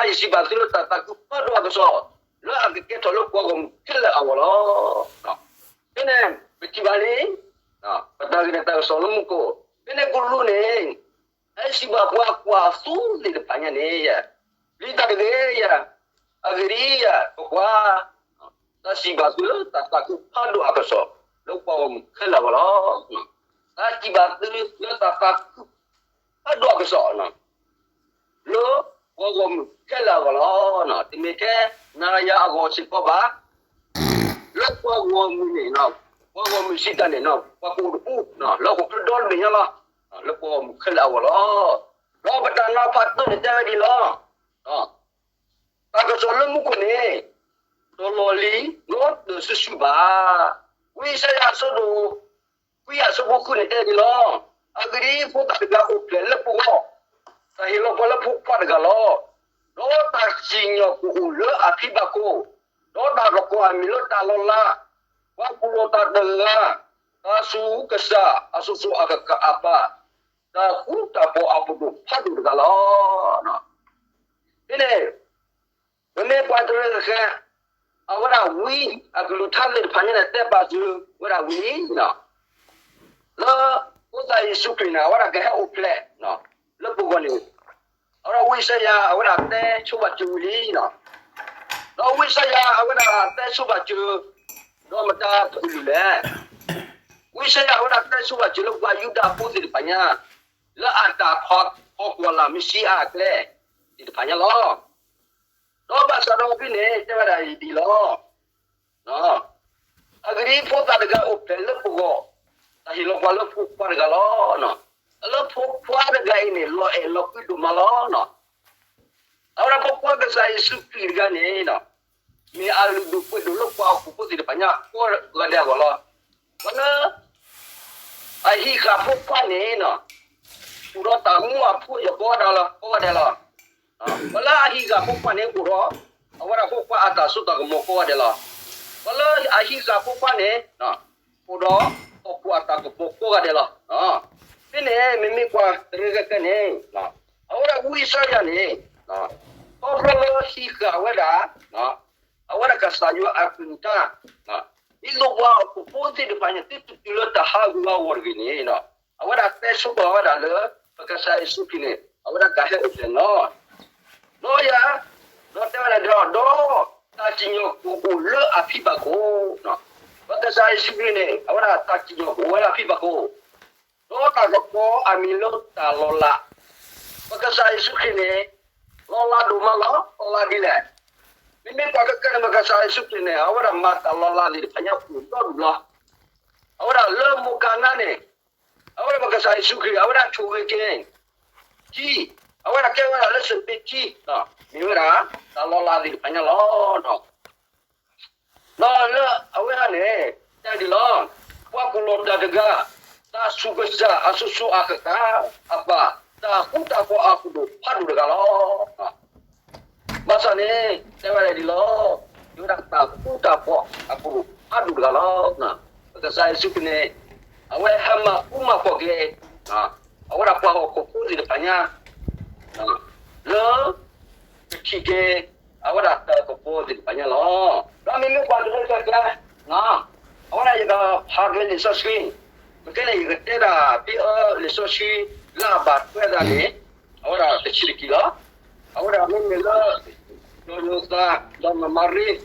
ယစံးဘၣ်သုလၢတၢ်သးခုဖးဒိၣ်အကစီၣ် လၢအကကဲထီၣ်လၢပှၤဂီၢ်မုၢ်ခဲလၢာ်အဂီၢ်လီၤ. ဖဲန့ၣ် ပထံၣ်ဘၣ်လံ ပတၢ်ဂ့ၢ်န့ၣ်တၢ်ကစီၣ်လၢမူခိၣ်, ဖဲန့ၣ်ကလူးန့ၣ် ဟဲစံးဘၣ်ပှၤကွၢ်သိသ့ၣ်တဖၣ်ညါန့ၣ် ယၤ, ပျံၤတၢ်တဂ့ၤယၤ, အဂ့ၢ်ဒ်အံၤယၤ ပကွၢ် တၢ်စံးဘၣ်သုလၢတၢ်သးခုဖးဒိၣ်အကစီၣ် လၢပှၤဂီၢ်မုၢ်ခဲလၢာ်အဂီၢ်လီၤ. တၢ်စံးဘၣ်သုလၢတၢ်သးခုဖးဒိၣ်အကစီၣ် လၢပှၤဂီၢ်မုၢ်ခဲလၢာ်အဂီၢ်လီၤ. တမ့ၢ်ထဲနၤယၤအဂီၢ်စ့ၢ်ကီးဘၣ်, လၢပှၤဂီၢ်မုၢ်န့ၣ် ပှၤဂီၢ်မုၢ်စံးတၢ်န့ၣ် ပှၤကအိၣ်တပူၤ လၢဟီၣ်ခိၣ်ချၢဒီဘ့ၣ်ညါလီၤ. လၢပှၤဂီၢ်မုၢ်ခဲလၢာ်အဂီၢ်လီၤ. ဒီးပတၢ်နီၤဖးတၢၢ်န့ၣ်တဲဝဲဒ်လီၤ. တၢ်ကစီၣ်လၢမူခိၣ်န့ၣ် တလီၤလံ နီတစူၣ်ဘၣ်. ဝံယၡါယၤအဆၢဒိၣ် ခွံအဆၢဖိဃုန့ၣ်တဲဒ်လီၤ. အဂ့ၢ်ဒ်အံၤ, ဖိသၣ်တဂၤအိၣ်ဖျဲၣ်လၢပဂီၢ်, တၢ်ဟ့ၣ်လီၤပှၤလၢဖိခွါတဂၤလီၤ. ဒီးတၢ်စံၣ်ညီၣ်ကအိၣ်လၢအဖံဘၣ်ခိၣ်, ဒီးတၢ်ကကိးအမံၤလၢတၢ်လီၤလး, ပှၤကူၣ်လီၤတၢ်တဂၤ, တၢ်ဆူးကစၢ်အစိၤစိၤအဃၣ်ဃၣ်အပၢ်, တၢ်ဃူတၢ်ဖိးအပဒိၣ်ဖးဒိၣ်တဂၤလီၤ. ဖဲန့ၣ် ပမ့ၢ်ကွၢ်တရံးဃဲ အဝဲဒၣ်ဝံအကလုၢ်ကထါသ့ၣ်တဖၣ်ညါန့ၣ် တဲပာ်စၢၤဝဲဒၣ်ဝံၤလံ လၢဖိသၣ်ယ့ၣ်ၡူးခရံာ်န့ၣ် အဝဲဒၣ်ကဟဲအိၣ်ဖျဲၣ် လၢပဂီၢ်န့ၣ်, အဝဲဒၣ်ဝံယၡါယၤ အဝဲဒၣ်တဲဆိဘၣ်စၢၤဝံၤလံ, ဒီးဝံယၡါယၤ အဝဲဒၣ်တဲဆိဘၣ်စၢၤ ဒီးမတၤတကလုာ်လဲၣ်. ဝံယၡါယၤ အဝဲဒၣ်တဲဆိဘၣ်စၢၤလၢပှၤယူဒၤဖိသ့ၣ်တဖၣ်ညါ လၢအတၢ်ခီကွၢ်လၢ်မ့ၣ်ၡံအၤအကျဲသ့ၣ်တဖၣ်ညါလီၤ. ဒီးဘၣ်ဆၣ်ဒီးဖဲန့ၣ် တဲဝဲဒၣ်ဒ်အံၤလီၤ. အဂ့ၢ်ဒ်အံၤ, ဖိသၣ်တဂၤအိၣ်ဖျဲၣ်လၢပဂီၢ်, တၢ်ဟ့ၣ်လီၤပှၤလၢဖိခွါတဂၤလီၤ. လၢဖိခွါတဂၤအံၤန့ၣ် လီၤအဲၣ်လီၤကွံဒိၣ်မးလီၤ. အဝဲဒၣ်ဖိခွါကစၢ်ယ့ၣ်ၡူးခရံာ်တဂၤန့ၣ် မ့ၢ်အလုၢ်ဒိၣ်ပှ့ၤဒိၣ်လၢပှၤဟီၣ်ခိၣ်ဖိသ့ၣ်တဖၣ်ညါကိးဂၤဒဲးအဂီၢ်လီၤ. ပှၤလၢ အဟံးဃာ်ဖိခွါန့ၣ် အိၣ်ဒီးတၢ်မူအထူအယိာ်ကိးဂၤဒဲးလီၤ, ကိးဂၤဒဲးလီၤ. ပှၤလၢအဟံးဃာ်ဖိခွါန့ၣ်အိၣ်ဒီး အဝဲဒၣ်ဖိခွါအတၢ်စိတၢ်ကမီၤကိးဂၤဒဲးလီၤ. ပှၤလၢအဟံးဃာ်ဖိခွါန့ၣ် အိၣ်ဒီးဟီၣ်ခိၣ်အတၢ်ကပီၤကိးဂၤဒဲးလီၤ. ဖဲန့ၣ် မ့မ့ၢ်ကွၢ်တရံးဃဲဃဲန့ၣ် အဝဲဒၣ်ဝံယၡါယၤန့ၣ် ခီဖျိလၢဟံးဃာ်ဝဲဒၣ် အဝဲဒၣ်ကစၢ်ယွၤအကလုၢ်ကထါ ဒ်သိးပှၤဟီၣ်ခိၣ်ဖိသ့ၣ်တဖၣ်ညါ သုတတုၤလၢတၢ်ဟးဂူာ်ဟးဂီၤတဂ့ၤန့ၣ် အဝဲဒၣ်တဲဆိဘၣ်ဝဲဒၣ်လၢ ပကစၢ်ယ့ၣ်ၡူးခရံာ်န့ၣ် အဝဲဒၣ်ကဟဲအိၣ်ဖျဲၣ်န့ၣ်လီၤ. ဒီးယၤ ဒီးတဲဝဲဒၣ်ဒီး ဒီးတၢ်စံၣ်ညီၣ်ကအိၣ်လၢအဖံဘၣ်ခိၣ်, ပကစၢ်ယ့ၣ်ၡူးခရံာ်န့ၣ် အဝဲဒၣ်တၢ်စံၣ်ညီၣ်ကအိၣ်ဝဲလၢအဖံဘၣ်ခိၣ်, ဒီးတၢ်ကကိးအမံၤလၢတၢ်လီၤလး, ပကစၢ်ယ့ၣ်ၡူးခရံာ်န့ၣ် လီၤလးဒိၣ်မးလီၤ. လီၤလးဒ်လဲၣ်. မ့မ့ၢ်ကွၢ်ခဲကနံၣ် ပကစၢ်ယ့ၣ်ၡူးခရံာ်န့ၣ် အဝဲဒၣ်မၤတၢ်လီၤလးသ့ၣ်တဖၣ်ညါအိၣ်ဒီဒူၣ်လီၤ. အဝဲဒၣ်လၢမိၢ်ကၤနါန့ၣ် အဝဲဒၣ်ပကစၢ်ယ့ၣ်ၡူးခရံာ် အဝဲဒၣ်ဆိၣ်ဂ့ၤက့ၤ ထံ, အဝဲဒၣ်ကဲဝဲဒၣ်လၢစပံးထံ, မ့ၢ်ဝဲဒၣ် တၢ်လီၤလးသ့ၣ်တဖၣ်ညါလီၤ. ဒီးလၢအဝဲဒၣ်န့ၣ် တဲဒ်လီၤ, ပှၤကူၣ်လီၤတၢ်တဂၤ, တၢ်ဆူးကစၢ်အစိၤစိၤအဃၣ်ဃၣ်အပၢ်, တၢ်ဃူတၢ်ဖိးအပဒိၣ်ဖးဒိၣ်တဂၤလီၤ. ဘၣ်ဆၣ်န့ၣ် တဲဝဲဒၣ်ဒ်လီၤ, မ့ၢ်ဝဲဒၣ်တၢ်ဃူတၢ်ဖိးအပဒိၣ်ဖးဒိၣ်တဂၤလီၤ. ပကစၢ်ယ့ၣ်ၡူးခရံာ်န့ၣ် အဝဲဟဲမၤဃူမၤဖိးက့ၤ အဝဲဒၣ်ပှၤဟီၣ်ခိၣ်ဖိသ့ၣ်တဖၣ်ညါ လၢ ကထံၣ်က့ၤ အဝဲဒၣ်တၢ်ကပီၤသ့ၣ်တဖၣ်ညါလီၤ. ဒီးမ့မ့ၢ်ပှၤတရံးဃဲဃဲ အဝဲဒၣ်ယကဖးက့ၤလံာ်စီဆှံ, မ့ၢ်ကဲန့ၣ် ယကတဲဒၣ်ဖဲအၢလံာ်စီဆှံ လၢအဘၣ်ထွဲဒၣ်န့ၣ် အဝဲဒၣ်တဆံးတက့ၢ်လီၤ. အဝဲဒၣ်မ့မ့ၢ်လၢ ဒီးယိၤသး ဒီးမမၤရ့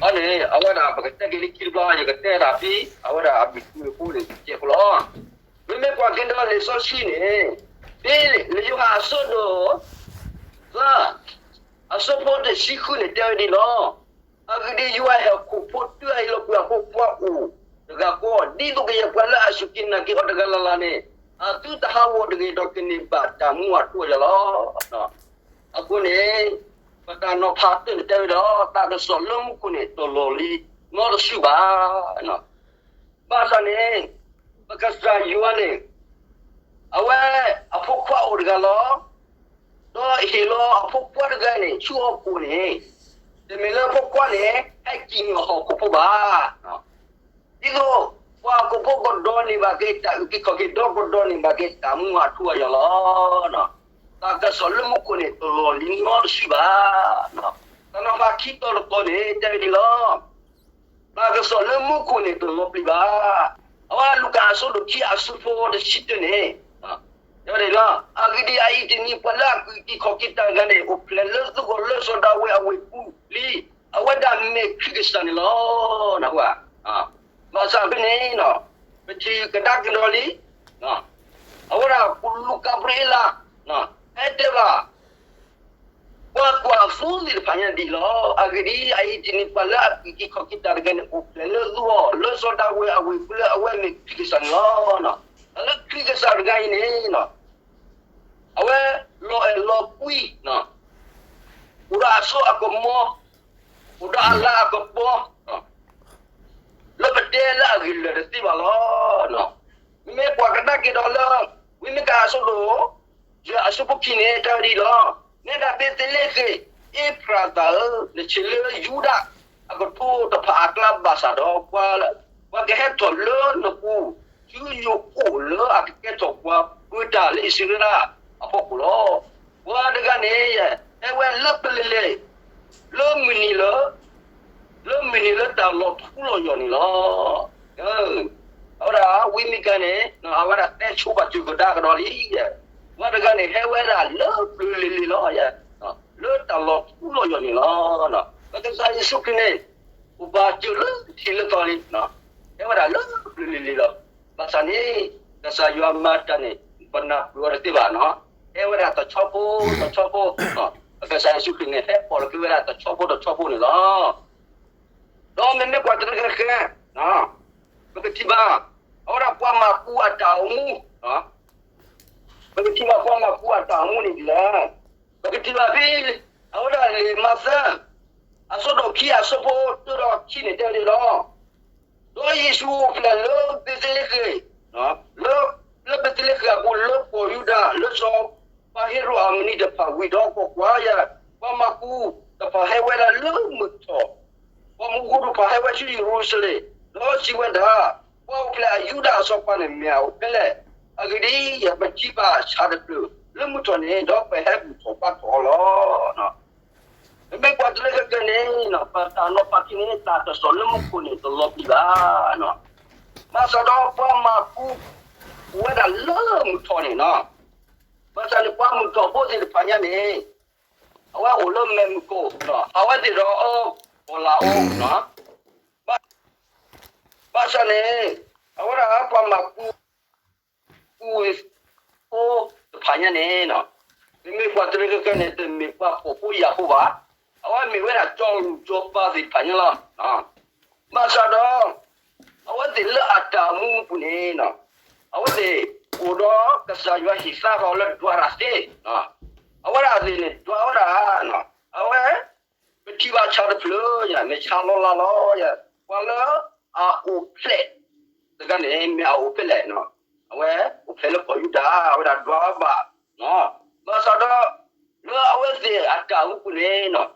အန့ၣ် အဝဲဒၣ်ပကတဲက့ၤလၢခံတဘျီ ယကတဲဒၣ်ဖဲ အဝဲဒၣ်အဘျုးအဖှိၣ်န့ၣ် ကဲဃိလီၤ. မ့မ့ၢ်ကွၢ်က့ၤဒီးလံာ်စီဆှံန့ၣ် ဖဲလံာ်ယိၤဟၣ်အဆၢဒိၣ် သၢ အဆၢဖိတဆံဃုန့ၣ် တဲဝဲဒ်လီၤ. အဂ့ၢ်ဒ်အံၤ, ယွၤဟဲဟ့ၣ်ဟီၣ်ခိၣ်ဖိတုၤအဟ့ၣ်လီၤကွံာ်အဖိခွါအိၣ်တဂၤဃီ, ဒ်သိးကယဲၢ်ပှၤလၢအစူၢ်က့ၤနာ်က့ၤအီၤတဂၤလၢ်လၢ်န့ၣ် အသုတဟးဂီၤတဂ့ၤ, ဒီးကန့ၢ်ဘၣ်တၢ်မူအထူအယိာ်လီၤ. အဃိန့ၣ် ပတၢ်နီၤဖးတၢၢ်န့ၣ်တဲဝဲဒၣ် တၢ်ကစီၣ်လၢမူခိၣ်န့ၣ် တလီၤလံ နီတစုဘၣ်. ဘၣ်ဆၣ်န့ၣ် ပကစၢ်ယွၤန့ၣ် အဝဲအဖိခွါအိၣ်တဂၤလီၤ. ဒီးဟ့ၣ်လီၤအဖိခွါတဂၤန့ၣ် ဆူဟီၣ်ခိၣ်န့ၣ်, တမ့ၢ်လၢအဖိခွါန့ၣ် ဟဲစံၣ်ညီၣ်ဟီၣ်ခိၣ်ဖိဘၣ်. ဒ်သိး ပှၤဟီၣ်ခိၣ်ဖိကဒိးန့ၢ်ဘၣ်က့ၤတၢ်အုၣ်က့ၤခီၣ်က့ၤ ဒီးကဒိးန့ၢ်ဘၣ်က့ၤတၢ်မူအထူအယိာ်လီၤ. တၢ်ကစီၣ်လၢမူခိၣ်န့ၣ် တလီၤလံနီတစုဘၣ်. တၢ်နီၤဖးခံတီၤတတီၤန့ၣ် တဲဝဲဒ်လီၤ. တၢ်ကစီၣ်လၢမူခိၣ်န့ၣ် တလီၤပျံၤဘၣ်. အဝဲလူၤကၣ်အဆၢဒိၣ်ခံအဆၢဖိတဆံတၢန့ၣ် တဲဝဲဒ်လီၤ. အဂ့ၢ်ဒ်အံၤ, အအံၤတနံၤ ပှၤလၢအကွံာ်တံၤခီၣ်က့ၤတၢ်တဂၤန့ၣ် အိၣ်ဖျဲၣ်လၢသုးခိၣ်လၢစီၤဒၤဝံးအဝ့ၢ်ပူၤလံ. အဝဲဒၣ်မ့ၢ်ခရံာ်ကစၢ်န့ၣ်လီၤ. ဘၣ်ဆၣ်ဖဲန့ၣ် ပထံၣ်ကဒါက့ၤဒီးလံ အဝဲဒၣ်လူၤကၣ်ဘြံအ့လး ဟဲတဲဘၣ် ပှၤကွၢ်အသိသ့ၣ်တဖၣ်ညါဒ်အံၤလီၤ. အဂ့ၢ်ဒ်အံၤ, အအံၤတနံၤ ပှၤလၢအကွံာ်တံၤခီၣ်က့ၤတၢ်တဂၤန့ၣ် အိၣ်ဖျဲၣ်လၢသုးခိၣ်လၢစီၤဒၤဝံးအဝ့ၢ်ပူၤလံ. အဝဲမ့ၢ်ခရံာ်ကစၢ်န့ၣ်လီၤ. တၢ်လၢခရံာ်ကစၢ်တဂၤအံၤန့ၣ် အဝဲလီၤအဲၣ်လီၤကွံ အိၣ်ဒီးအစိအကမီၤ, အိၣ်ဒီးအလၤအကပီၤ လၢပတဲလၢအဂ့ၢ်လၢာ်တသ့ဘၣ်လီၤ. မ့မ့ၢ်ကွၢ်ကဒါက့ၤဒီးလၢ ဝံမံကၤအဆၢဒိၣ် ယဲၢ်အဆၢဖိခံန့ၣ် တဲဝဲဒ်အံၤလီၤ. နဲဒၣ်ဘ့းသလ့ဃ့ၣ် အ့ဖရးသးဧၢ, နဆံးလၢယူဒၤအကထိတဖၣ်အကျါဘၣ်ဆၣ်ဒီး ပှၤကဟဲထီၣ်လၢနပူၤ ဆူယအိၣ်လၢအကကဲထီၣ်ပှၤပၢၤတၢ်လၢအံၣ်စရ့လးအဖီခိၣ်လီၤ. ပှၤတဂၤန့ၣ် ဟဲဝဲလၢပျၢၤလၢ်လၢ် လၢမုၢ်နံၤလၢ လၢမုၢ်နံၤလၢတၢ်လီၤထူလီၤယိာ်န့ၣ်လီၤ. အဝဲဒၣ်ဝံမံကၤန့ၣ် အဝဲဒၣ်တဲဆိပာ်စၢၤကဒါကဒီးလံ. ပှၤတဂၤန့ၣ် ဟဲဝဲဒၣ်လၢပျၢၤလၢ်လၢ်လီၤ. လၢတၢ်လီၤထူလီၤယိာ်န့ၣ်လီၤ. ပကစၢ်ယ့ၣ်ၡူးခရံာ်န့ၣ် ပဘၣ်စၢၤလၢထံးလၢသီလံ, ဟဲဝဲဒၣ်လၢပျၢၤလၢ်လၢ်လီၤ. ဘၣ်ဆၣ်န့ၣ် ကစၢ်ယွၤမၤတၢ်န့ၣ် ပနၢ်ပၢၢ်အီၤတသ့ဘၣ်နီၤ. ဟဲဝဲဒၣ်တဆီဖိတဆီဖိ, ပကစၢ်ယ့ၣ်ၡူးခရံာ်န့ၣ် ဟဲပိာ်လီၤက့ၤဝဲဒၣ်တဆီဖိတဆီဖိန့ၣ်လီၤ. ဒီးမ့မ့ၢ်ပှၤတရံးခဲခဲ ပကထံၣ်ဘၣ် အဝဲဒၣ်ပှၤမၤကူအတၢ်အိၣ်မူ, ပကထံၣ်ဘၣ်ပှၤမၤကူအတၢ်အိၣ်မူန့ၣ်ဒ်လဲၣ်. ပကထံၣ်ဘၣ်ဖဲ အဝဲဒၣ်လံာ်မးသဲ အဆၢဒိၣ်ခံအဆၢဖိတၢဒီးခံန့ၣ် တဲဝဲဒ်လီၤ. ဒီးယ့ၣ်ၡူးအိၣ်ဖျဲၣ်လၢဘ့းသလ့ဃ့ၣ်, လၢ လၢဘ့းသလ့ဃ့ၣ်အပူၤလၢကီၢ်ယူဒၤ လၢစီၤပၤဟ့ရိာ်အမုၢ်နံၤတဖၣ်ဝံၤဒီး ကွၢ်ကွၢ်, ပှၤမၤကူတဖၣ်ဟဲဝဲဒၣ်လၢမုၢ်ထီၣ်, ပှၤမူခိၣ်တဖၣ်ဟဲဝဲဆူယရူၤၡလ့ၣ်, ဒီးစံးဝဲဒၣ်, ပှၤအိၣ်ဖျဲၣ်အယူဒၤအစီၤပၤန့ၣ်မ့ၢ်အအိၣ်ဖဲလဲၣ်. အဂ့ၢ်ဒ်အံၤ, ပထံၣ်ဘၣ်ဆၣ်တဖျၢၣ်လၢမုၢ်ထီၣ်န့ၣ် ဒီးပဟဲဘူၣ်ထီၣ်ဘါထီၣ်အီၤလီၤ. မ့မ့ၢ်ပှၤတရံးခဲခဲန့ၣ် ပတၢ်နီၤဖးခံန့ၣ် တၢ်ကစီၣ်လၢမူခိၣ်န့ၣ် တလီၤပျံၤဘၣ်. ဘၣ်ဆၣ်ဒီးပှၤမၤကူ အိၣ်ဝဲဒၣ်လၢမုၢ်ထီၣ်န့ၣ်နီၤ. ဘၣ်ဆၣ်န့ၣ် ပှၤမုၢ်ထီၣ်ဖိသ့ၣ်တဖၣ်ညါန့ၣ် အဝဲအိၣ်လၢမဲးမုၢ်ကိၣ်, အဝဲသ့ၣ်ဒီးအီၤကီၤလၤအူ, ဘၣ်ဆၣ်န့ၣ် အဝဲဒၣ်ပှၤမၤကူ ကူဝ့ၢ်ဖိတဖၣ်ညါန့ၣ်, မ့မ့ၢ်ပှၤတရံးခဲခဲန့ၣ် တမ့ၢ်ပှၤဖှီၣ်ဖိယာ်ဖိဘၣ်. အဝဲမ့ၢ်ဝဲဒၣ်စီၤလူၢ်စီၤပၤသ့ၣ်တဖၣ်ညါလီၤ. ဘၣ်ဆၣ်ဒီး အဝဲသ့ၣ်လၢအတၢ်အိၣ်မူအပူၤန့ၣ်, အဝဲသ့ၣ်အိၣ်ဒီးကစၢ်ယွၤဟ့ၣ်သါဃာ်အီၤလၢဒွးတၢ်သ့, အဝဲဒၣ်သ့ၣ်န့ၣ် ဒွးဝဲဒၣ်, အဝဲ ပထံၣ်ဘၣ်ဆၣ်တဖျၢၣ် မ့ၢ်ဆၣ်လီၤလးလီၤ, ပှၤလၢအအိၣ်ဖျဲၣ်တဂၤန့ၣ် မ့ၢ်အအိၣ်ဖဲလဲၣ်, အဝဲအိၣ်ဖျဲၣ်လၢကီၢ်ယူဒၤ, အဝဲဒၣ်ဒွးဘၣ်, ဘၣ်ဆၣ်ဒီး လၢအဝဲသ့ၣ်အတၢ်အိၣ်မူပူၤန့ၣ်,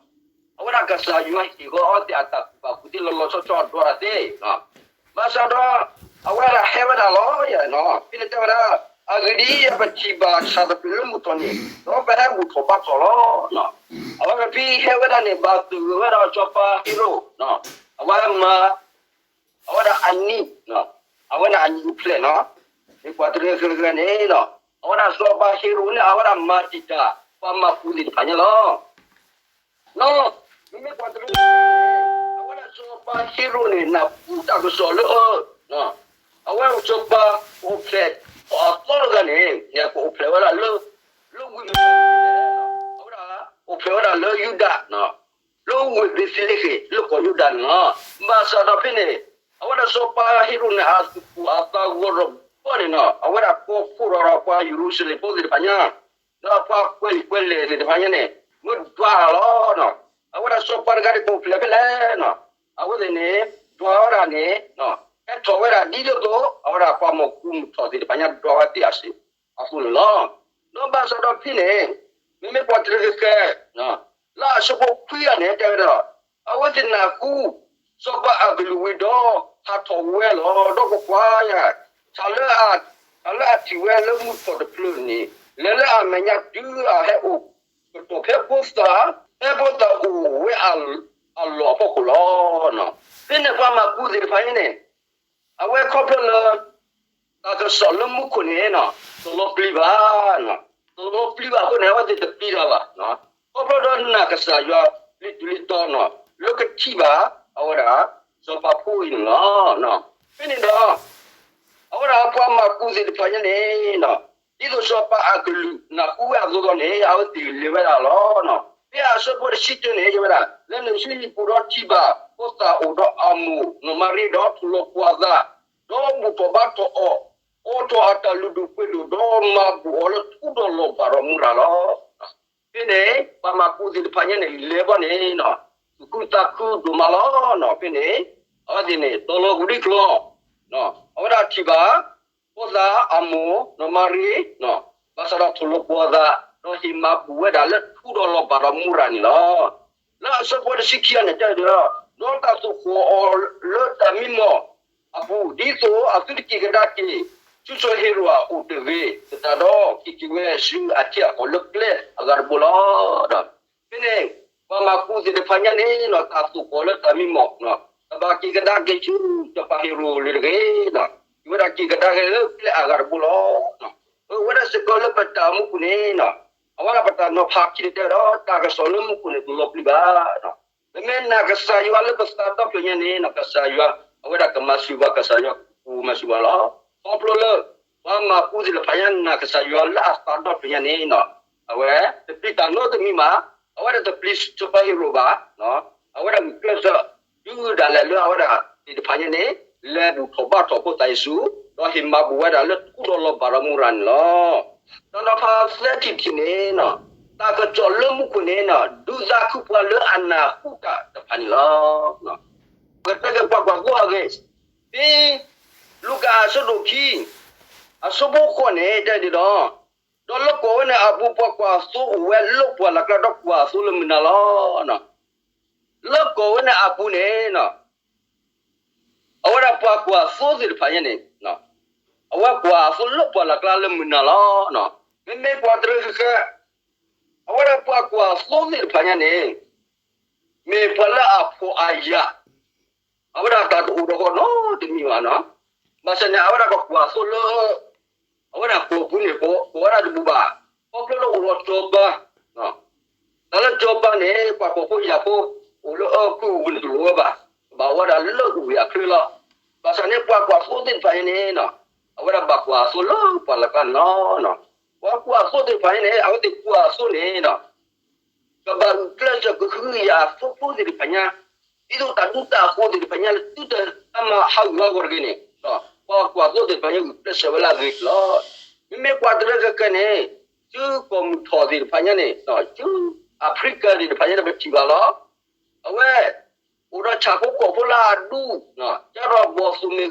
အဝဲဒၣ်ကစၢ်ယွၤဟ့ၣ်ဃီအီၤသ့ၣ်အတၢ်ကူၣ်ဘၣ်ကူၣ်သ့လီၤလီၤဆီဆီဒွးတၢ်သ့, ဘၣ်ဆၣ်ဒီး အဝဲဒၣ်ဟဲဝဲဒၣ်လီၤ, ဖဲန့ၣ်တဲဝဲဒၣ်, အဂ့ၢ်ဒ်အံၤ, ပထံၣ်ဘၣ်ဆၣ်တဖျၢၣ်လၢမုၢ်ထီၣ်န့ၣ် ဒီးပဟဲဘူၣ်ထီၣ်ဘါထီၣ်လီၤ. အဝဲဖဲဟဲဝဲဒၣ်န့ၣ် ဘၣ်သုးဂ့ၤဝဲဒၣ်စီၤပၤဟ့ရိာ်, အဝဲမၤ အဝဲဒၣ်အနံၤ, အဝဲဒၣ်အနံၤအိၣ်ဖျဲၣ်နီၤ, မ့ၢ်ပှၤတရံးခဲခဲန့ၣ်, အဝဲဒၣ်စီၤပၤဟ့ရိာ်န့ၣ် အဝဲဒၣ်မၤတံာ်တာ် ပှၤမၤကူသ့ၣ်တဖၣ်ညါလီၤ. မ့မ့ၢ်ပှၤတရံးခဲခဲန့ၣ် အဝဲဒၣ်စီၤပၤဟ့ရိာ်န့ၣ် နၢ်ဟူတၢ်ကစီၣ်လၢ အဝဲစီၤပၤအိၣ်ဖျဲၣ်ထီၣ်အသီတဂၤန့ၣ် ကအိၣ်ဖျဲၣ်ဝဲဒၣ်လၢ လၢဝ့ၢ်မတၤလဲၣ်, အဝဲဒၣ်အိၣ်ဖျဲၣ်ဝဲဒၣ်လၢယူဒၤ လၢဝ့ၢ်ဘ့းသလ့ဃ့ၣ် လၢကီၢ်ယူဒၤန့ၣ်လီၤ. ဘၣ်ဆၣ်ဒီးဖဲန့ၣ် အဝဲဒၣ်စီၤပၤဟ့ရိာ်န့ၣ် အသူၣ်ကိၢ်အသးဂီၤတဘီန့ၣ်နီၤ, အဝဲဒၣ်ကိးဖှိၣ်ဒီးပှၤယရူၤၡလ့ၣ်ဖိသ့ၣ်တဖၣ်ညါ, ဒီးပှၤကွဲးလံာ်ကွဲးလဲၢ်သ့ၣ်တဖၣ်ညါန့ၣ် မ့ၢ်ဒွးတၢ်လီၤ. အဝဲဒၣ်စီၤပၤတဂၤန့ၣ် ကအိၣ်ဖျဲၣ်ဖဲလဲၣ်နီၤ, အဝဲသ့ၣ်န့ၣ် ဒွးဝဲဒၣ်န့ၣ် ဟဲထီၣ်ဝဲဒၣ်ဒ်သိးသိး အဝဲဒၣ်ပှၤမၤကူမုၢ်ထီၣ်သ့ၣ်တဖၣ်ညါဒွးဝဲသ့ၣ်အသိးန့ၣ်လီၤ. ဒီးဘၣ်ဆၣ်ဒီးဖဲန့ၣ် မ့မ့ၢ်ပှၤတရံးခဲခဲ လၢအဆၢဖိခွံဂၤန့ၣ် တဲဝဲဒၣ်, အဝဲသ့ၣ်နၢ်ဟူ စီၤပၤအကလုၢ်ဝံၤဒီး ဟးထီၣ်ဝဲလီၤ. ဒီးကွၢ်ကွၢ်, တၢ်လၢအထံၣ်ဝဲလၢမုၢ်ထီၣ်တဖျၢၣ်န့ၣ် လဲၤလၢအမဲာ်ညါတုၤအဟဲအိၣ်ကတီၢ်ဖဲဖိသၣ်, ဖဲဖိသၣ်အိၣ်ဝဲအလီၢ်အဖီခိၣ်လီၤ. ဖဲန့ၣ်ပှၤမၤကူသ့ၣ်တဖၣ်ညါန့ၣ် အဝဲခီဖျိလၢ တၢ်ကစီၣ်လၢမူခိၣ်န့ၣ် တလီၤပျံၤဘၣ်, တလီၤပျံၤဘၣ်အဃိန့ၣ် အဝဲသ့ၣ်တပျံၤတၢ်ဘၣ်. ခီဖျိဒီးနာ်ကစၢ်ယွၤလံာ်တူၢ်လံာ်တီၤ လၢကထံၣ်ဘၣ်အဝဲဒၣ် စီၤပၤဖိအံၤန့ၣ်လီၤ. ဖဲန့ၣ်ဒီး အဝဲဒၣ်ပှၤမၤကူသ့ၣ်တဖၣ်ညါန့ၣ် ဒ်သိးစီၤပၤအကလုၢ်နၢ်ဟူဝဲအသိးဒီးန့ၣ် အဝဲသ့ၣ်လဲၤဝဲဒၣ်လီၤ. ဖဲအဆၢဖိတဆံတၢန့ၣ် ယဝဲဒၣ် လၢနုာ်ဆူဟံၣ်ပူၤဒီးထံၣ်ဘၣ် ဖိသၣ်အိၣ်ဒီးအမိၢ်နီၢ်မၤရံဒီး ထိၣ်လီၤပှီၢ်အသး, ဒီးဘူၣ်ထီၣ်ဘါထီၣ်အီၤ, အိးထီၣ်အတၢ်လုၢ်ဒိၣ်ပှ့ၤဒိၣ် ဒီးမၤဘူၣ်အီၤလၢထူဒီးလီၤဘၣ်ဒီးမူရၤလီၤ. ဖဲန့ၣ် ပှၤမၤကူသ့ၣ်တဖၣ်ညါန့ၣ် လဲၤဘီန့ၣ် သူၣ်ခုသးခုဒိၣ်မးလီၤ. ဖဲန့ၣ် အဝဲသ့ၣ်န့ၣ် တီၤလီၤကဒံကလီ အဝဲဒၣ်ထံၣ်ဘၣ် ဖိသၣ်အမိၢ်နီၢ်မၤရံ ဘၣ်ဆၣ်ဒီးထိၣ်လီၤပှီၢ်အသး ဒီးဟ့ၣ်မၤဘူၣ်ဝဲဒၣ်လၢထူဒီးလီၤဘၣ်ဒီးမူရၤန့ၣ်လီၤ. လၢအဆၢဖိတဆံခံန့ၣ်တဲဒီး ဒီးတၢ်သိၣ်ဃီၣ်အီၤလၢတၢ်မံမီၢ်အပူၤ ဒ်သိးအသုတက့ၤကဒါက့ၤ ဆူစီၤဟ့ၤရိာ်အအိၣ်တဂ့ၤ, သတးဒီးက့ၤက့ၤဝဲဆူအထံအကီၢ်လၢကျဲအဂၤတဘိလီၤ. ဖဲန့ၣ် ပှၤမၤကူသ့ၣ်တဖၣ်ညါန့ၣ် တၢ်သိၣ်ဃီၣ်လၢတၢ်မံမီၢ် တဘၣ်က့ၤကဒါက့ၤဆူစီၤပၤဟ့ၤရိာ်လၢၤတဂ့ၤ, က့ၤဝဲဒၣ်က့ၤကဒါက့ၤလၢကျဲအဂၤတဘိလီၤ. အဝဲဒၣ်စ့ၢ်ကီးလၢပတၢ်မူခိၣ်န့ၣ် အဝဲဒၣ်ပတၢ်နီၤဖးခံန့ၣ်တဲဒီး တၢ်ကစီၣ်လၢမူခိၣ်န့ၣ် တလီၤပျံၤဘၣ်. ပမ့ၢ်နာ်ကစၢ်ယွၤလၢပသးဒီဖျၢၣ်ညါန့ၣ် ကစၢ်ယွၤ အဝဲဒၣ်ကမၤစၢၤပှၤ ကစၢ်ယွၤကမၤစၢၤပှၤလီၤ. ခီဖျိလၢ ပှၤမၤကူသ့ၣ်တဖၣ်ညါနာ်ကစၢ်ယွၤလၢအသးဒီဖျၢၣ်ညါန့ၣ် အဝဲတပျံၤတၢ်နီတမံၤဘၣ်, အဝဲဒၣ်တပျံၤစီၤပၤဟ့ၤရိာ်ဘၣ်. အဝဲဒၣ်ဂုာ်ကျဲးစၢး တုၤဒၣ်လဲာ်လၢအဝဲဒၣ်သ့ၣ်တဖၣ်ညါန့ၣ် လဲၤဘူၣ်ထီၣ်ဘါထီၣ်ဖိသၣ်ယ့ၣ်ၡူး, ဒီးဟ့ၣ်မၤဘူၣ်ဝဲဒၣ်လၢထူဒီးလီၤဘၣ်ဒီးမူရၤန့ၣ်လီၤ. တၢ်နီၤဖးသၢထံၣ်တထံၣ်န့ၣ် တၢ်ကစီၣ်လၢမူခိၣ်န့ၣ် ဒုးသးခုပှၤလၢအနၢ်ဟူတၢ်တဖၣ်န့ၣ်လီၤ. ပကတဲက့ၤပှၤကွၢ်သိအဂ့ၢ်, ဖဲလူၤကၣ်အဆၢဒိၣ်ခံ အဆၢဖိဃိးန့ၣ် တဲဒ်ဒီး, ဒီးလၢကီၢ်ဝဲန့ၣ်အပူၤ ပှၤကွၢ်သိအိၣ်ဝဲလၢပှၢ်လၢ်ကျါ ဒီးကွၢ်သိလၢမုၢ်နၤလီၤ. လၢကီၢ်ဝဲန့ၣ်အပူၤန့ၣ် အဝဲဒၣ်ပှၤကွၢ်သိသ့ၣ်တဖၣ်ညါန့ၣ် အဝဲကွၢ်အသိလၢပှၢ်လၢ်ကျါလၢမုၢ်နၤလီၤ. မ့မ့ၢ်ပှၤတရၢဃဲဃဲ အဝဲဒၣ်ပှၤကွၢ်သိသ့ၣ်တဖၣ်ညါန့ၣ် မ့ၢ်ပှၤလၢအဖှီၣ်အယာ် အဝဲဒၣ်တၢ်တအိၣ်ဒီးဃီနီတမံၤဘၣ်နီၤ. ဘၣ်ဆၣ်န့ၣ် အဝဲဒၣ်ကကွၢ်သိလၢ အဝဲဒၣ်ကီၢ်ပူၤန့ၣ် ကီၢ်ဝဲဒၣ်တဘူၣ်ဘၣ်. ခီဖျိလၢအိၣ်ဒီးစီၤပၤ တၢ်လၢစီၤပၤန့ၣ် ပှၤဖှီၣ်ဖိယာ်ဖိ အိၣ်လၢအီၣ်ကုၢ်အပူၤန့ၣ်တလိၣ်ဝဲဘၣ်, ဘၣ်ဝဲဒၣ်လၢအဝ့ၢ်အချၢလီၤ. ဘၣ်ဆၣ်န့ၣ် ပှၤကွၢ်သိသ့ၣ်တဖၣ်အံၤန့ၣ် အဝဲဒၣ်ဘၣ်ကွၢ်အသိလၢပှၢ်လၢ်ကျါန့ၣ်လီၤ. ပှၤကွၢ်သိသ့ၣ်တဖၣ်အံၤန့ၣ် အဝဲသ့ၣ်ကွၢ်အသိန့ၣ် ကဘၣ်ဂုာ်ကျဲးစၢးကဟုကယာ်အသိဖိသ့ၣ်တဖၣ်ညါ, ဒ်သိးတၢ်ဒူတၢ်ဃိသ့ၣ်တဖၣ်ညါ လၢသုတဟးမၤဟးဂူာ်ဟးဂီၤတဂ့ၤန့ၣ်, ပှၤကွၢ်သိသ့ၣ်တဖၣ်ညါ ဂုာ်ကျဲးစၢးဝဲလၢအဂ့ၤလီၤ. မ့မ့ၢ်ပှၤတရၢဃဲဃဲန့ၣ် ဆူကီၢ်မုၢ်ထီၣ်သ့ၣ်တဖၣ်ညါန့ၣ်, ဆူအဖရံကၤသ့ၣ်တဖၣ်ညါန့ၣ် ပထံၣ်ဘၣ်လီၤ. အဝဲ အိၣ်ဒီးဆၣ်ဖိကီၢ်ဖိလၢအဒူ, ကၢ်ဒီးဘီၣ်သိၣ်မ့ၢ်ဂ့ၤ,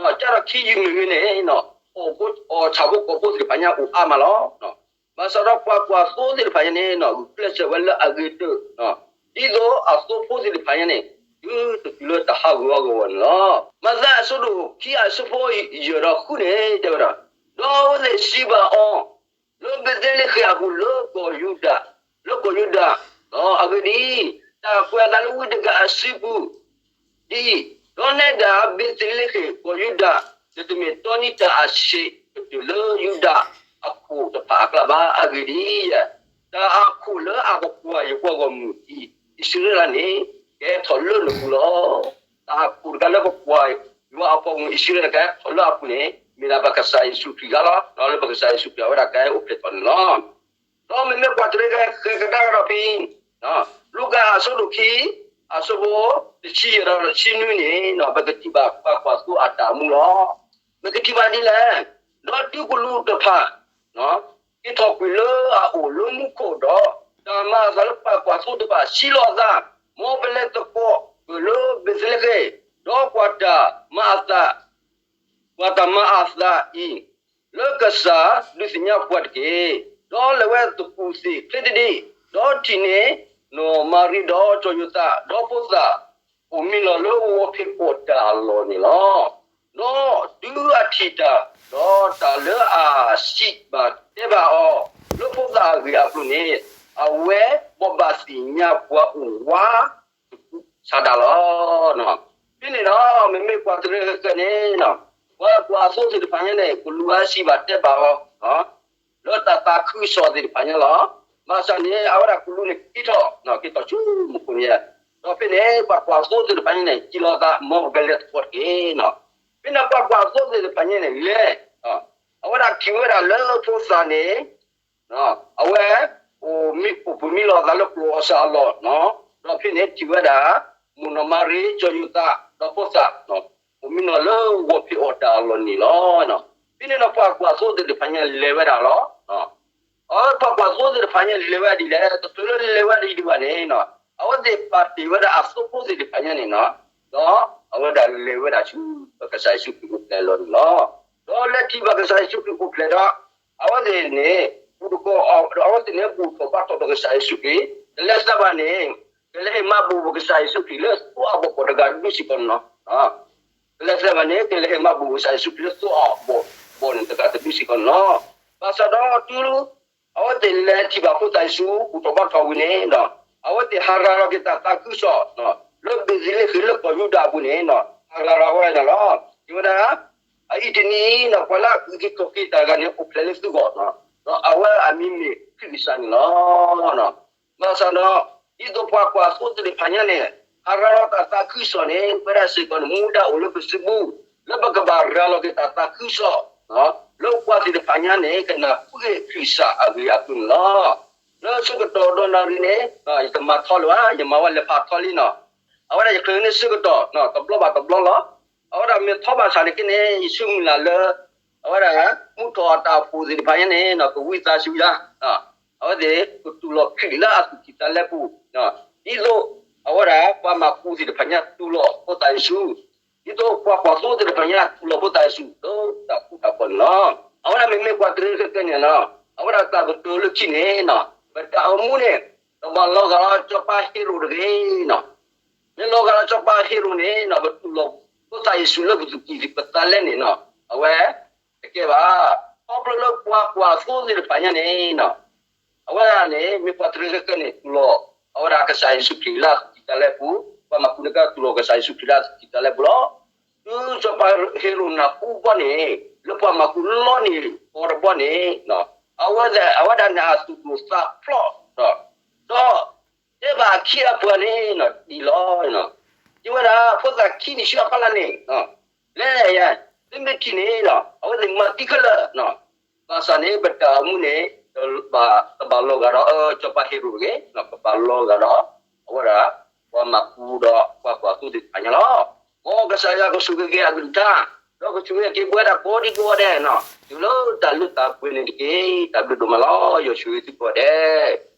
ကၢ်ဒီးခံယုၢ်မ့ၢ်ဂ့ၤန့ၣ်, အိၣ်ဆၣ်ဖိကီၢ်ဖိသ့ၣ်တဖၣ်ညါအိၣ်အါမးလီၤ. ဘၣ်ဆၣ်ဒီးပှၤကွၢ်သိသ့ၣ်တဖၣ်ညါန့ၣ် ဂုာ်ကျဲးစၢးဝဲလၢအဂ့ၤတၢၢ်, ဒ်သိးအသိဖိသ့ၣ်တဖၣ်ညါန့ၣ် တုၤတတုၤလၢတဟးဂူာ်ဟးဂီၤဝဲန့ၣ်လီၤ. မးသဲအဆၢဒိၣ်ခံအဆၢဖိယဲၢ်ဒီးဃုန့ၣ် တဲဝဲဒၣ်, ဒီးအဝဲသ့ၣ်စံးဘၣ်အီၤ, လၢဘ့းသလ့ဃ့ၣ်အပူၤလၢကီၢ်ယူဒၤ, လၢကီၢ်ယူဒၤ, အဂ့ၢ်ဒ်အံၤ, တၢ်ကွဲးအသးလၢဝံတဂၤအစုပူၤ ဒ်အံၤ, ဒီးနဲဒၣ်ဘ့းသလ့ဃ့ၣ်ကီၢ်ယူဒၤ, ဒီးတမ့ၢ်တၢ်နံၤတၢ်အဆံးကတၢၢ်လၢယူဒၤအခိၣ်တဖၣ်အကျါဘၣ်. အဂ့ၢ်ဒ်အံၤ, တၢ်အခိၣ်လၢအကကွၢ်ယပှၤဂီၢ်မုၢ်အံၤ အံၣ်စရ့လးန့ၣ် ကဟဲထီၣ်လၢနပူၤလီၤ. တၢ်အခိၣ်တဂၤလၢကကွၢ်ယွၤအပှၤဂီၢ်မုၢ်အံၣ်စရ့လးန့ၣ် ကဟဲထီၣ်လၢအပူၤန့ၣ် မ့ၢ်ဒၣ်ပကစၢ်ယ့ၣ်ၡူးခရံာ်တဂၤလီၤ. ဒီးလၢပကစၢ်ယ့ၣ်ၡူးခရံာ်အဝဲဒၣ်ကဟဲအိၣ်ဖျဲၣ်ထီၣ်န့ၣ်လီၤ. ဒီးမ့မ့ၢ်ပှၤတရၢဃဲဃဲကဒါကဒီးဖဲ လူၤကၣ်အဆၢဒိၣ်ခံ အဆၢဖိတဆံယဲၢ်ဒီးတဆံနွံန့ၣ် ပကထံၣ်ဘၣ်ပှၤကွၢ်သိအတၢ်အိၣ်မူလီၤ. ပကထံၣ်ဘၣ်ဒ်လဲၣ်, ဒီးတုၤကလူးတဖၣ် က့ၤထီၣ်ကွံာ်လၢအအိၣ်လၢမူခိၣ်ဒီး တၢ်မၤအသးလၢပှၤကွၢ်သိတဖၣ်စံးလီၤအသး, မ်ပလဲၤသကိးက့ၤလၢဘ့းသလ့ဃ့ၣ်, ဒီးကွၢ်တၢ်မၤအသး ကွၢ်တၢ်မၤအသးအံၤ လၢကစၢ်ဒုးသ့ၣ်ညါပှၤတက့ၢ်. ဒီးလဲၤဝဲသကူးသ့ၣ်ချ့တဒ့, ဒီးထံၣ်န့ၢ် နီၢ်မၤရံဒီးစီၤယိၤသး ဒီးဖိသၣ် အိၣ်မံလီၤလၢဝီဖ့းကီၢ်တၢ်အလီၢ်န့ၣ်လီၤ. ဒီးတုၤအထံၣ်တၢ်, ဒီးတၢ်လၢအစံးဘၣ်တဲဘၣ်အီၤ လၢဖိသၣ်အဂ့ၢ်အကျိၤန့ၣ်, အဝဲဘိးဘၣ်သ့ၣ်ညါပှၤအိၣ်ဝးတကူးဆးဒးလီၤ. ဖဲန့ၣ်ဒီး မ့မ့ၢ်ပှၤတရၢၢ်ဃဲန့ၣ်, ပှၤကွၢ်သိသ့ၣ်တဖၣ်ညါန့ၣ် ကလူၤအါစံးဘၣ်တဲဘၣ်အီၤ လၢတၢ်သးခုကစီၣ်သ့ၣ်တဖၣ်ညါလီၤ. ဘၣ်ဆၣ်န့ၣ် အဝဲဒၣ်ကလူးန့ၣ်က့ၤထီၣ်, က့ၤထီၣ်ဆူမူခိၣ်န့ၣ်, ဒီးဖဲန့ၣ် ပှၤကွၢ်သိသ့ၣ်တဖၣ်ညါန့ၣ် စံးလီၤသး မ်ပကလဲၤသကိးတက့ၢ်. ဖဲန့ၣ်ပှၤကွၢ်သိသ့ၣ်တဖၣ်ညါန့ၣ်လဲၤ, အဝဲဒၣ်ထံၣ်ဝဲဒၣ်လၢဖိသၣ်န့ၣ် အဝဲ အိၣ်ပှ့ၤမံလီၤသးလၢကျိၣ်အီၣ်စၢ်အလီၢ်, ဒီးဖဲန့ၣ်ထံၣ်ဝဲဒၣ် မိၢ်နီၢ်မၤရံ ကၠီၤယူၤသး ဒီးဖိသၣ် အိၣ်မံနီၤလၢဂီၤဖံးအီၣ်တၢ်အလီၢ်န့ၣ်လီၤ. ဖဲန့ၣ်ဒီးပှၤကွၢ်သိသ့ၣ်တဖၣ်ညါလဲၤဝဲဒၣ်လီၤ. အပှၤကွၢ်သိသ့ၣ်တဖၣ်ညါလဲၤဝဲဒ်လဲၣ်, တချုးလၢလဲၤဝဲဒ်ဒံးဘၣ်န့ၣ်, အဝဲသ့ၣ်ပာ်တ့ၢ်ဝဲဒၣ်အသိဖိသ့ၣ်တဖၣ်ညါန့ၣ်, ဒီးအဝဲဒၣ်လဲၤဝဲဒၣ်ဆူ ပကစၢ်ယ့ၣ်ၡူးခရံာ်အိၣ်ဖျဲၣ်အလီၢ်န့ၣ်လီၤ. ဒီးလဲၤထံၣ်ဘၣ်ကစၢ်ယ့ၣ်ၡူးခရံာ်အိၣ်ဖျဲၣ်ဒီး အဝဲသ့ၣ်န့ၣ် ဘူၣ်တကီၢ်အီၤ, အဝဲသ့ၣ်န့ၣ်ဘူၣ်ထီၣ်ဘါထီၣ်ဒီးကစၢ်ယ့ၣ်ၡူးခရံာ်, တလဲၤသးဘၣ်န့ၣ် ကလဲၤဟ့ၣ်မၤဘူၣ်ပကစၢ်ယ့ၣ်ၡူးခရံာ်လၢသိအဘီၣ်ဘီၣ်တဂၤတဒူၣ်စ့ၢ်ကီးန့ၣ်လီၤ. တလဲၤသးဘၣ်န့ၣ် ကလဲၤဟ့ၣ်မၤဘူၣ်ပကစၢ်ယ့ၣ်ၡူးခရံာ်လၢသိအဘီၣ်ဘီၣ်န့ၣ်တဂၤတဒူၣ်စ့ၢ်ကီးန့ၣ်လီၤ. ဘၣ်ဆၣ်ဒီးတုၤ အဝဲသ့ၣ်လဲၤထံၣ်ဘၣ်ဖိသၣ်ယ့ၣ်ၡူး ဘူၣ်ထီၣ်ဘါထီၣ်ဝံၤန့ၣ်, အဝဲသ့ၣ်ဟးရၤလီၤက့ၤတၢ်သးခုကစီၣ် လၢဘ့းသလ့ဟ့ၣ်လၢကီၢ်ယူဒၤအပူၤန့ၣ်, ဟးရၤလီၤဝဲဒၣ်န့ၣ်လီၤ. တဲဝဲဒၣ် အအံၤတနံၤအံၤန့ၣ် ပှၤလၢအအုၣ်က့ၤခီၣ်က့ၤတၢ်တဂၤန့ၣ် အိၣ်ဖျဲၣ်လၢသုဂီၢ်, ဒီးအဝဲအမံၤမ့ၢ်ခရံာ်ကစၢ်န့ၣ်လီၤ. ဘၣ်ဆၣ်ဒီး ဒ်သိးပှၤကွၢ်သိသ့ၣ်တဖၣ်ညါန့ၣ် ဟးရၤလီၤတၢ်သးခုကစီၣ်န့ၣ် ဝဲဒၣ်စ့ၢ်ကီးန့ၣ် မူဒါအိၣ်လၢပစုပူၤ လၢပကဘၣ်ရၤလီၤက့ၤတၢ်သးခုကစီၣ် လၢပှၤသ့ၣ်တဖၣ်ညါန့ၣ် ကနၢ်ဟူက့ၤခရံာ်ကစၢ်အဂ့ၢ်အကျိၤန့ၣ်လီၤ. လၢဆၢကတီၢ်ဒီးနၣ်ရံၣ်န့ၣ် ယတမၤထီလၢၤဘၣ်, ယမၤဝဲလဲၤဖးထီလံန့ၣ်, အဝဲဒၣ်ယချုးန့ၢ်ဆၢကတီၢ် တဘျီဘၣ်တဘျီလီၤ. အဝဲဒၣ်မ့ၢ်ထီဘၣ်ဆၣ်န့ၣ်က့န့ၣ် ယဆၢမုၢ်လၢ်လၢ အဝဲဒၣ် မူထီၣ်အတၢ်အိၣ်ဖှိၣ်သ့ၣ်တဖၣ်ညါန့ၣ် ကဝံသးစူၤယၤ အဝဲသ့ၣ်ကတူၢ်လိာ်ခရံာ်လၢအသူၣ်ကံၢ်သးလဲပူၤ, ဒ်သိးအဝဲဒၣ်ပှၤမၤကူသ့ၣ်တဖၣ်ညါတူၢ်လိာ်ဖိသၣ်ယ့ၣ်ၡူး, ဒ်သိးပှၤကွၢ်သိသ့ၣ်တဖၣ်ညါတူၢ်လိာ်ဖိသၣ်ယ့ၣ်ၡူး လၢတၢ်ဃူတၢ်ဖိးန့ၣ်လီၤ. အဝဲဒၣ်မ့မ့ၢ်ပှၤတရၢခဲကဲန့ၣ်လီၤ. အဝဲဒၣ်တၢ်ကတိၤလၢခံန့ၣ်, ပတၢ်အိၣ်မူန့ၣ် ကဘၣ်လီၤဂာ်လၢစီၤပၤဟ့ရိၣ်တဂ့ၤန့ၣ်, မ့ၢ်လီၤဂာ်လၢစီၤပၤဟ့ရိၣ်န့ၣ် ပတူၢ်လိာ်ဖိသၣ်ယ့ၣ်ၡူးလၢပသူၣ်ကံၢ်သးလဲန့ၣ်, အဝဲ တကဲဘၣ်. ခီဖျိလၢပှၤကွၢ်သိသ့ၣ်တဖၣ်ညါန့ၣ် အဝဲဒၣ်န့ၣ် မ့ၢ်ပှၤတရၢခဲကဲန့ၣ် တူၢ်လိာ် အဝဲဒၣ်ကစၢ်ယ့ၣ်ၡူးခရံာ်လၢအသူၣ်ကံၢ်သးလဲပူၤ, ပှၤမၤကူန့ၣ်ကတူၢ်လိာ်ကစၢ်ယ့ၣ်ၡူးခရံာ်လၢအသူၣ်ကံၢ်သးလဲပူၤလီၤ. တုၤစီၤပၤဟ့ရိၣ်နၢ်ဟူဘီန့ၣ် လၢပှၤမၤကူလီန့ၢ်အီၤတဘျီန့ၣ်, အဝဲဒၣ် အဝဲဒၣ်န့ၣ်အသူၣ်ဒိၣ်သးဖျိး, ဒီး တဲဘၣ်အခံအပှၤန့ၣ်ဒ်လီၤ. တဲဝဲဒၣ် ဖိသၣ်ခံန့ၣ်ဆူအဖီလာ်န့ၣ် လဲၤယၤ, သုမ့ၢ်ထံၣ်န့ၣ် အဝဲသ့ၣ်မၤသံခဲလၢာ်, ဘၣ်ဆၣ်န့ၣ် ပတၢ်အိၣ်မူန့ၣ် ကဘၣ်လီၤဂာ်ဒီးစီၤပၤဟ့ရိၣ်တဂ့ၤ, ကဘၣ်လီၤဂာ်ဒီး အဝဲဒၣ် ပှၤမၤကူဒီးပှၤကွၢ်သိသ့ၣ်တဖၣ်ညါလီၤ. မ်ကစၢ်ယွၤကဆိၣ်ဂ့ၤက့ၤအကလုၢ်ကထါ, ဒီးကဆိၣ်ဂ့ၤက့ၤပဝဲဒၣ်ကိးဒံကိးဂၤဒဲး, တုၤလၢတၢ်လၢတၢ်ပှဲၤန့ၣ်တက့ၢ်. တၢ်ဘျုးဒိၣ်မးလီၤ. ယွၤဆိၣ်ဂ့ၤသုကိးဂၤဒဲး.